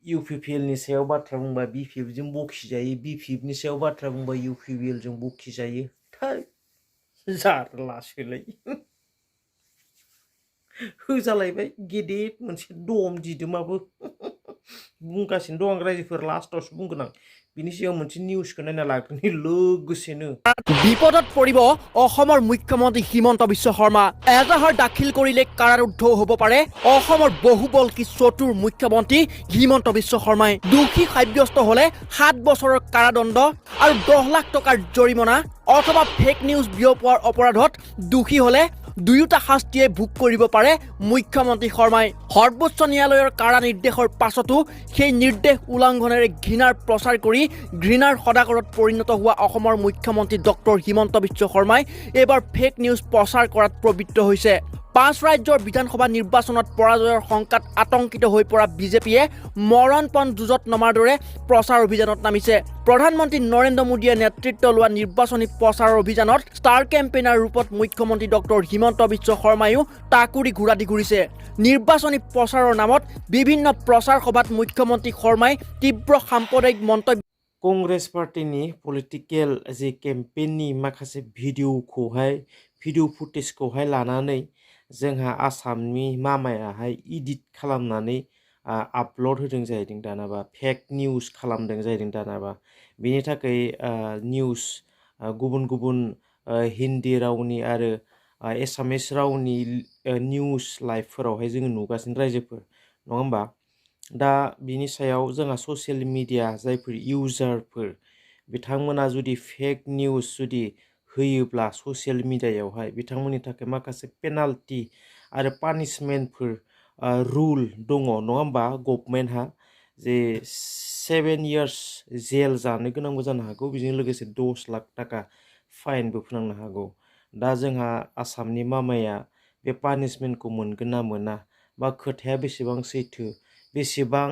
UPPL नि सायाव बाथ्रा बुंबा BPF जों बखिजायो BPF नि सायाव बाथ्रा बुंबा UPPL जों बखिजायो थाय जारलासोलै होजालायबाय गेदेर मोनसे दम दिदोमाबो बुंगासिनो दं आं रायजोफोर लास्टावसो बुंगोन आं बिनि सायाव मोनसे निउसखौ नायना लाग्रोनि लोगोसेनो বিপদত পৰিব অসমৰ মুখ্যমন্ত্ৰী হিমন্ত বিশ্ব শৰ্মা এজাহাৰ দাখিল কৰিলে কাৰাৰুদ্ধ হ'ব পাৰে অসমৰ বহুবল্কী চতুৰ মুখ্যমন্ত্ৰী হিমন্ত বিশ্ব শৰ্মাই দোষী সাব্যস্ত হ'লে 7 বছৰৰ কাৰাদণ্ড আৰু 10 লাখ টকাৰ জৰিমনা অথবা ফেক নিউজ বিয়পোৱাৰ অপৰাধত দোষী হ'লে দুয়োটা শাস্তিয়ে ভোগ কৰিব পাৰে মুখ্যমন্ত্ৰী শৰ্মাই সৰ্বোচ্চ ন্যায়ালয়ৰ কাৰা নিৰ্দেশৰ পাছতো সেই নিৰ্দেশ উলংঘনেৰে ঘৃণাৰ প্ৰচাৰ কৰি ঘৃণাৰ সদাগৰত পৰিণত হোৱা অসমৰ মুখ্যমন্ত্ৰী ডক্টৰ হিমন্ত বিশ্ব শৰ্মাই এবাৰ ফেক নিউজ প্ৰচাৰ কৰাত প্ৰবৃত্ত হৈছে 5 ৰাজ্যৰ বিধানসভা নিৰ্বাচনত পৰাজয়ৰ শংকাত আতংকিত হৈ পৰা বিজেপিয়ে মৰণপণ যুঁজত নমাৰ দৰে প্ৰচাৰ অভিযানত নামিছে প্ৰধানমন্ত্ৰী নৰেন্দ্ৰ মোদীয়ে নেতৃত্ব লোৱা নিৰ্বাচনী প্ৰচাৰ অভিযানত ষ্টাৰ কেম্পেইনাৰ ৰূপত মুখ্যমন্ত্ৰী ডক্টৰ হিমন্ত বিশ্ব শৰ্মায়ো টাকুৰি ঘূৰা দি ঘূৰিছে নিৰ্বাচনী প্ৰচাৰৰ নামত বিভিন্ন প্ৰচাৰ সভাত মুখ্যমন্ত্ৰী শৰ্মাই তীব্ৰ সাম্প্ৰদায়িক মন্তব্য कंग्रेस पार्टीनि पलिटिकेल जे केम्पेइननि माखासे भिडिअ फुटेजखौहाय लानानै जोंहा आसामनि मामायाहाय इडिट खालामनानै आपल'ड होदों जाहैदों दानाबा फेक निउस खालामदों जाहैदों दानाबा बेनि थाखाय निउस गुबुन गुबुन हिन्दी रावनि आरो एसामिस रावनि निउस लाइभफोरावहाय जोङो नुगासिनो रायजोफोर नङा होमबा दा बिनि सायाव जोंहा ससियेल मिडिया जायफोर इउजारफोर बिथांमोना जुदि फेक निउस जुदि होयोब्ला ससियेल मिडियायावहाय बिथांमोननि थाखाय माखासे पेनाल्टि आरो पानिशमेन्टफोर रुल दङ नङा होमबा गभर्नमेन्टहा जे 7 इयार्स जेल जानो गोनांबो जानो हागौ बेजों लोगोसे 10 लाख थाखा फाइनबो फोनांनो हागौ दा जोंहा आसामनि मामाया बे पानिशमेन्टखौ मोनगोन ना मोना बा खोथाया बेसेबां सैथो बेसेबां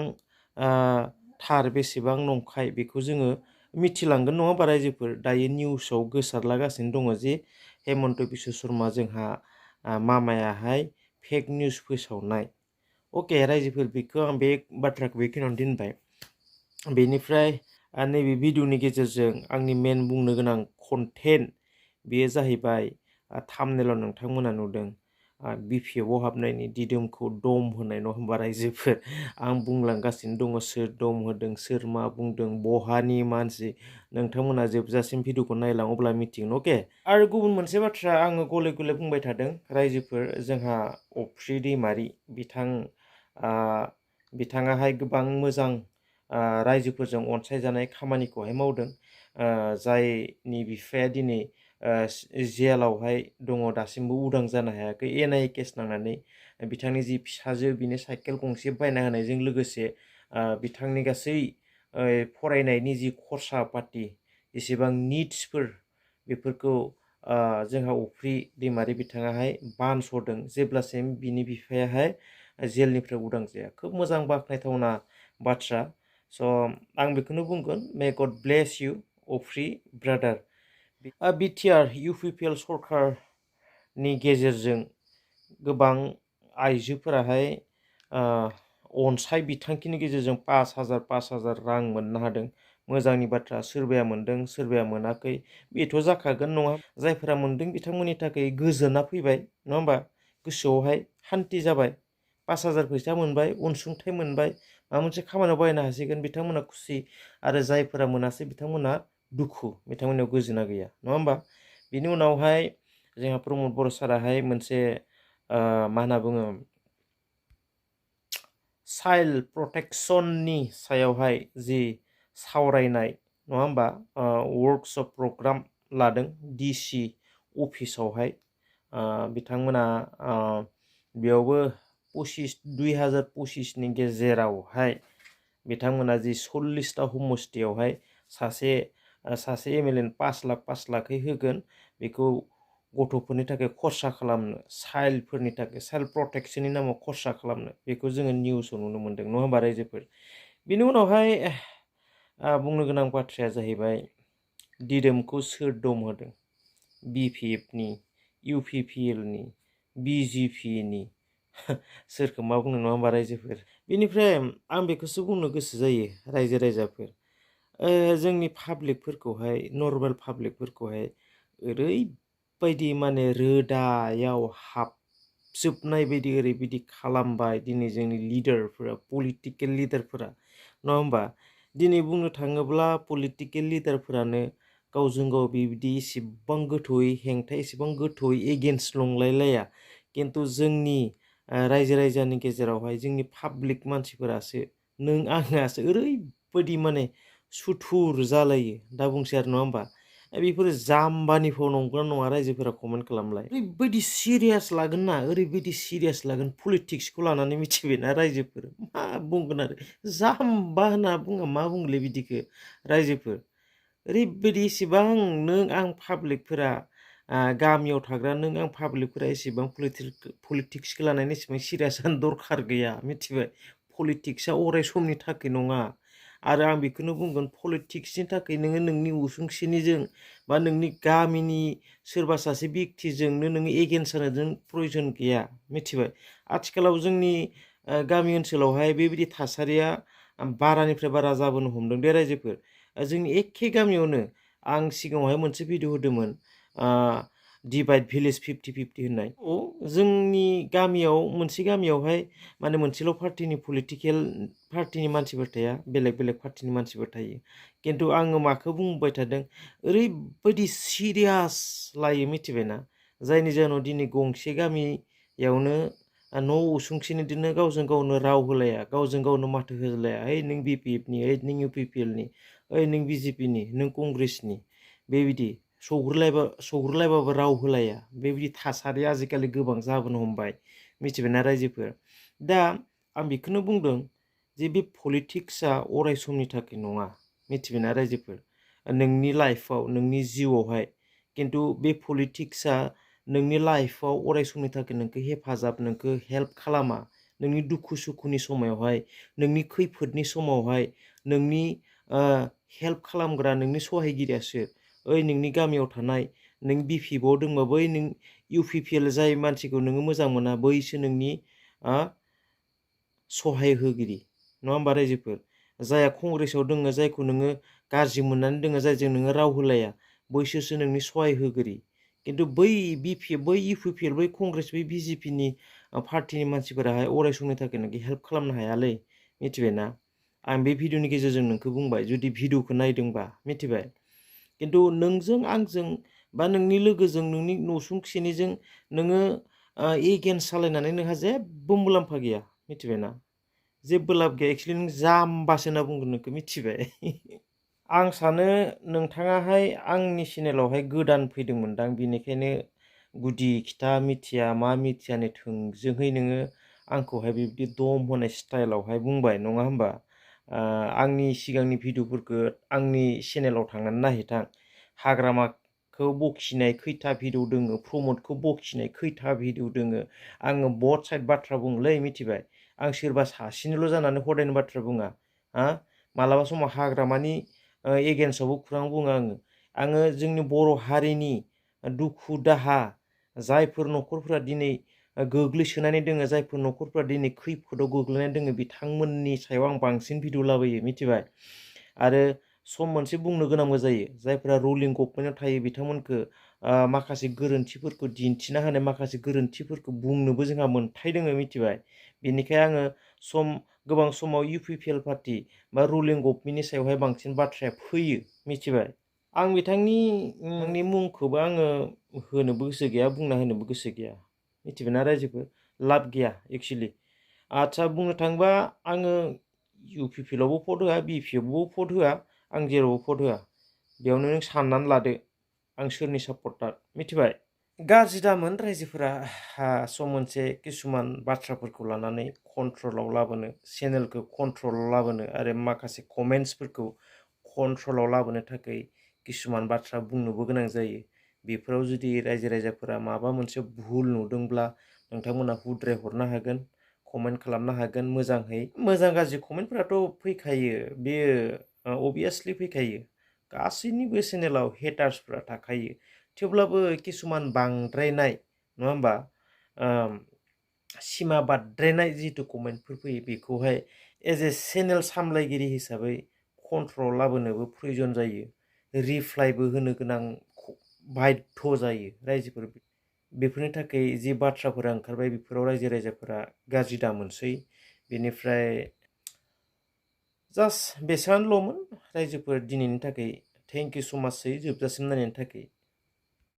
थार बेसेबां नंखाय बेखौ जोङो मिथिलांगोन नङा होमबा रायजोफोर दायो निउसाव गोसारलागासिनो दङ जे हेमन्त बिश्व शर्मा जोंहा मामायाहाय फेक निउस फोसावनाय अके रायजोफोर बेखौ आं बे बाथ्राखौ बेखिनियावनो दोनबाय बेनिफ्राय नैबे भिडिअनि गेजेरजों आंनि मेन बुंनो गोनां कन्टेन्ट बेयो जाहैबाय थाम्बनेइलाव नोंथांमोना नुदों BPF हाबनायनि दिदोमखौ दम होनाय नङा होमबा रायजोफोर आं बुंलांगासिनो दङ सोर दम होदों सोर मा बुंदों बहानि मानसि नोंथांमोना जोबजासिम भिडिअखौ नायलां अब्ला मिथिगोन अके आरो गुबुन मोनसे बाथ्रा आङो गले गले बुंबाय थादों रायजोफोर जोंहा अफ्रि दैमारि बिथाङाहाय गोबां मोजां रायजोफोरजों अनसायजानाय खामानिखौहाय मावदों जायनि बिफाया दिनै जेलावहाय दङ दासिमबो उदां जानो हायाखै NIA केस नांनानै बिथांनि जि फिसाजो बिनो साइकेल गंसे बायना होनायजों लोगोसे बिथांनि गासै फरायनायनि जि खरसा पाति जेसेबां निड्सफोर बेफोरखौ जोंहा अफ्रि दैमारि बिथाङाहाय बानस'दों जेब्लासिम बिनि बिफायाहाय जेलनिफ्राय उदां जाया खोब मोजां बाख्नायथावना बाथ्रा स' आं बेखौनो बुंगोन मे गड ब्लेस इउ अफ्रि ब्रादार BTR UPPL सरकारनि गेजेरजों गोबां आइजोफोराहाय अनसाय बिथांखिनि गेजेरजों 5,000 रां मोननो हादों मोजांनि बाथ्रा सोरबाया मोनदों सोरबाया मोनाखै बेथ' जाखागोन नङा जायफोरा मोनदों बिथांमोननि थाखाय गोजोना फैबाय नङा होमबा गोसोआवहाय शान्ति जाबाय 5,000 फैसा मोनबाय अनसुंथाइ मोनबाय माबा मोनसे खामानियाव बाहायनो हासिगोन बिथांमोना खुसि आरो जायफोरा मोनासै बिथांमोना दुखु बिथांमोननियाव गोजोना गैया नङा होमबा बिनि उनावहाय जोंहा प्रमद बर' साराहाय मोनसे मा होनना बुङो चाइल्ड प्रटेक्शननि सायावहाय जि सावरायनाय नङा होमबा वर्कशप प्रग्राम लादों DC अफिसावहाय बिथांमोना बेयावबो 2025नि गेजेरावहाय बिथांमोना जि 40टा हमस्टेयावहाय सासे MLA 5 लाखै होगोन बेखौ गथ'फोरनि थाखाय खरसा खालामनो चाइल्डफोरनि थाखाय चाइल्ड प्रटेक्शननि नामाव खरसा खालामनो बेखौ जोङो निउसाव नुनो मोन्दों नङा होमबा रायजोफोर बेनि उनावहाय बुंनो गोनां बाथ्राया जाहैबाय दिदोमखौ सोर दम होदों BPFनि UPPLनि BJPनि सोरखौ मा बुंनो नङा होमबा रायजोफोर बेनिफ्राय आं बेखौसो बुंनो गोसो जायो रायजो राजाफोर जोंनि पाब्लिकफोरखौहाय नर्मेल पाब्लिकफोरखौहाय ओरैबायदि माने रोदायाव हाबजोबनाय बायदि ओरैबायदि खालामबाय दिनै जोंनि लिडारफोरा पलिटिकेल लिडारफोरा नङा होमबा दिनै बुंनो थाङोब्ला पलिटिकेल लिडारफोरानो गावजों गाव बिबायदि एसेबां गोथौयै हेंथा एसेबां गोथौयै एगेन्स्ट नंलायलाया खिन्थु जोंनि रायजो राजानि गेजेरावहाय जोंनि पाब्लिक मानसिफोरासो नों आंआसो ओरैबायदि माने सुथुर जालायो दा बुंसै आरो नङा होमबा बेफोरो जाम्बानि फाव नंगौना नङा रायजोफोरा कमेन्ट खालामलाय ओरैबायदि सिरियास लागोन ना ओरैबायदि सिरियास लागोन पलिटिक्सखौ लानानै मिथिबायना रायजोफोर मा बुंगोन आरो जाम्बा होनना बुङा मा बुंलै बिदिखो रायजोफोर ओरैबायदि इसेबां नों आं पाब्लिकफोरा गामियाव थाग्रा नों आं पाब्लिकफोरा एसेबां पलिटिक्सखौ लानानै एसेबां सिरियास जानो दरखार गैया मिथिबाय पलिटिक्सआ अराय समनि थाखाय नङा आरो आं बेखौनो बुंगोन पलिटिक्सनि थाखाय नोङो नोंनि उसुंसेनिजों बा नोंनि गामिनि सोरबा सासे व्यक्तिजोंनो नोङो एगेन्स्ट जानो प्रयजन गैया मिथिबाय आथिखालाव जोंनि गामि ओनसोलावहाय बेबायदि थासारिया बारानिफ्राय बारा जाबोनो हमदों दे रायजोफोर जोंनि एखे गामियावनो आं सिगाङावहाय मोनसे भिडिअ होदोंमोन डिभाइड भिलेज 50-50 होननाय जोंनि गामियाव मोनसे गामियावहाय माने मोनसेल' पार्टिनि पलिटिकेल पार्टिनि मानसिफोर थाया बेलेग बेलेग पार्टिनि मानसिफोर थायो खिन्थु आङो माखौ बुंबाय थादों ओरैबायदि सिरियास लायो मिथिबायना जायनि जाहोनाव दिनै गंसे गामियावनो न' उसुंसेनिजोंनो गावजों गावनो राव होलाया गावजों गावनो माथो होलाया ओइ नों BPFनि ओइ नों UPPLनि ओइ नों BJPनि नों कंग्रेसनि बेबायदि सौग्रुलायबाबो राव होलाया बेबायदि थासारिया आजिखालि गोबां जाबोनो हमबाय मिथिबायना रायजोफोर दा आं बेखौनो बुंदों जे बे पलिटिक्सआ अराय समनि थाखाय नङा मिथिबायना रायजोफोर नोंनि लाइफआव नोंनि जिउआवहाय खिन्थु बे पलिटिक्सआ नोंनि लाइफआव अराय समनि थाखाय नोंखौ हेफाजाब नोंखौ हेल्प खालामा नोंनि दुखु सुखुनि समावहाय नोंनि खैफोदनि समावहाय नोंनि हेल्प खालामग्रा नोंनि सहायगिरियासो ओइ नोंनि गामियाव थानाय नों BPFआव दंबा बै नों UPPL जाय मानसिखौ नोङो मोजां मोना बैसो नोंनि सहाय होगिरि नङा होमबा रायजोफोर जायहा कंग्रेसआव दङ जायखौ नोङो गाज्रि मोननानै दङ जायजों नोङो राव होलाया बैसोसो नोंनि सहाय होगिरि खिन्थु बै BPF बै UPPL बै कंग्रेस बै BJPनि पार्टिनि मानसिफोराहाय अराय समनि थाखाय नोंखौ हेल्प खालामनो हायालै मिथिबायना आं बे भिडिअनि गेजेरजों नोंखौ बुंबाय जुदि भिडिअखौ नायदोंबा मिथिबाय खिन्थु नोंजों आंजों बा नोंनि लोगोजों नोंनि नसुंसेनिजों नोङो एगेन्स्ट सालायनानै नोंहा जेबो मुलाम्फा गैया मिथिबायना जेबो लाब गैया एक्सुवेलि नों जाम्बासो होनना बुंगोन नोंखौ मिथिबाय आं सानो नोंथाङाहाय आंनि चेनेलावहाय गोदान फैदोंमोनदां बेनिखायनो गुदि खिथा मिथिया मा मिथियानो थोंजोंहै नोङो आंखौहाय बिब्दि दम होनाय स्टाइलावहाय बुंबाय नङा होमबा आंनि सिगांनि भिडिअफोरखौ आंनि चेनेलाव थांनानै नायहैथां हाग्रामाखौ बखिनाय खैथा भिडिअ दोङो प्रमदखौ बखिनाय खैथा भिडिअ दोङो आङो बथ साइड बाथ्रा बुङोलै मिथिबाय आं सोरबा सासेनिल' जानानै हदायनि बाथ्रा बुङा मालाबा समाव हाग्रामानि एगेन्स्टआवबो खुरां बुङो आङो जोंनि बर' हारिनि दुखु दाहा जायफोर न'खरफोरा दिनै गोग्लैसोनानै दोङो जायफोर न'खरफोरा दिनै खैफोदाव गोग्लैनानै दोङो बिथांमोननि सायाव आं बांसिन भिडिअ लाबोयो मिथिबाय आरो सम मोनसे बुंनो गोनांबो जायो जायफोरा रुलिं गभर्नमेन्टआव थायो बिथांमोनखौ माखासे गोरोन्थिफोरखौ दिन्थिना होनाय माखासे गोरोन्थिफोरखौ बुंनोबो जोंहा मोन्थाय दोङो मिथिबाय बेनिखायनो आङो गोबां समाव UPPL पार्टि बा रुलिं गभर्नमेन्टनि सायावहाय बांसिन बाथ्राया फैयो मिथिबाय आं बिथांनि मुंखौबो आङो होनोबो गोसो गैया बुंना होनोबो गोसो गैया मिथिबायना रायजोफोर लाब गैया एक्सुवेलि आदसा बुंनो थाङोबा आङो UPPLआवबो भट होआ BPFआवबो भट होआ आं जेरावबो भट होआ बेयावनो नों साननानै लादो आं सोरनि सापर्टार मिथिबाय गाज्रि दामोन रायजोफोरा सम मोनसे किसुमान बाथ्राफोरखौ लानानै कन्ट्रलाव लाबोनो चेनेलखौ कन्ट्रलाव लाबोनो आरो माखासे कमेन्ट्सफोरखौ कन्ट्रलाव लाबोनो थाखाय किसुमान बाथ्रा बुंनोबो गोनां जायो बेफोराव जुदि रायजो राजाफोरा माबा मोनसे भुल नुदोंब्ला नोंथांमोना हुद्राय हरनो हागोन कमेन्ट खालामनो हागोन मोजाङै मोजां गाज्रि कमेन्टफोराथ' फैखायो बेयो अभियासलि फैखायो गासैनिबो चेनेलाव हेटार्सफोरा थाखायो थेवब्लाबो किसुमान बांद्रायनाय नङा होमबा सिमा बाद्रायनाय जितु कमेन्टफोर फैयो बेखौहाय एज ए चेनेल सामलायगिरि हिसाबै कन्ट्रल लाबोनोबो प्रयोजन जायो रिप्लाइबो होनो गोनां बाध्य जायो रायजोफोर बेफोरनि थाखाय जि बाथ्राफोरा ओंखारबाय बेफोराव रायजो राजाफोरा गाज्रि दामोनसै बेनिफ्राय जास्ट बेसेबांल'मोन रायजोफोर दिनैनि थाखाय थेंक इउ सो माचसै जोबजासिम नायनायनि थाखाय